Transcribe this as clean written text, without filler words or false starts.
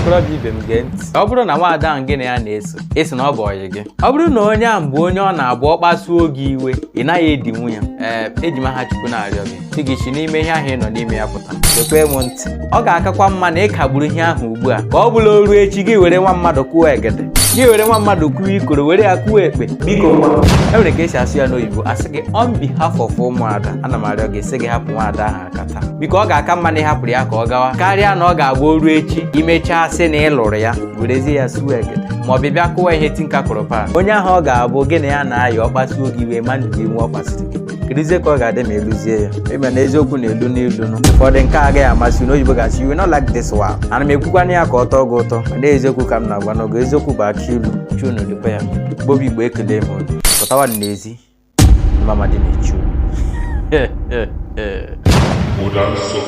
Okorobịa ibe m, gee ntị. Ọ bụrụ na nwaada ahụ gị na ya na-eso, esi na ọ bụ ọyị gị, ọ bụrụ na onye ahụ bụ onye ọ na-abụ ọ kpasuo gị iwe, ị naghị edinwu ya. Ee, eji m aha Chukwu na-arịọ gị, sị gị si n'ime ihe ahụ ị nọ n'ime ya pụta. Gekwe m ntị, ọ ga-akakwa mma na ị kagburu ihe ahụ ugbu a, ka ọ bụla o ruo echi, gị were nwa mmadụ kụọ egede, gị were nwa mmadụ kụọ ikoro, were ya kụọ ekpe. Biko ngwa, e nwere ka esi asụ ya n'oyibo, asị gị, on behalf of ụmụada, ana m arịọ gị, sị gị hapụ nwaada ahụ aka taa. Biko, ọ ga-aka mma na ị hapụrụ ya ka ọ gawa, karịa na ọ ga-agba o ruo echi, imechaa sị na ị lụrụ ya, werezie ya suo egede, ma ọ bụ bịa kụwa ihe tinka kụrụ pan. Onye ahụ ọ ga-abụ gị na ya na-ayọ, ọ kpasuo gị iwe, ma ndụ gị nwe ọ kpasiri gị, kedizie ka ọ ga-adị ma eluzie ya? Ịma na eziokwu na-elu n'ilu nụ. Ụfọdụ nke a agaghị amasị unu. Oyibo ga-asị, "You will not like this one." Ana m ekwukwana ya ka ọ tọọ gị ụtọ, mana eziokwu ka m na-agwa n'oge. Eziokwu bụ akị ilu. Chunu dịkwa ya gbobi. Igbo, ekele m unu. Pụtawa n'ezi, mama dị na-echu unu. Ụda nsọ.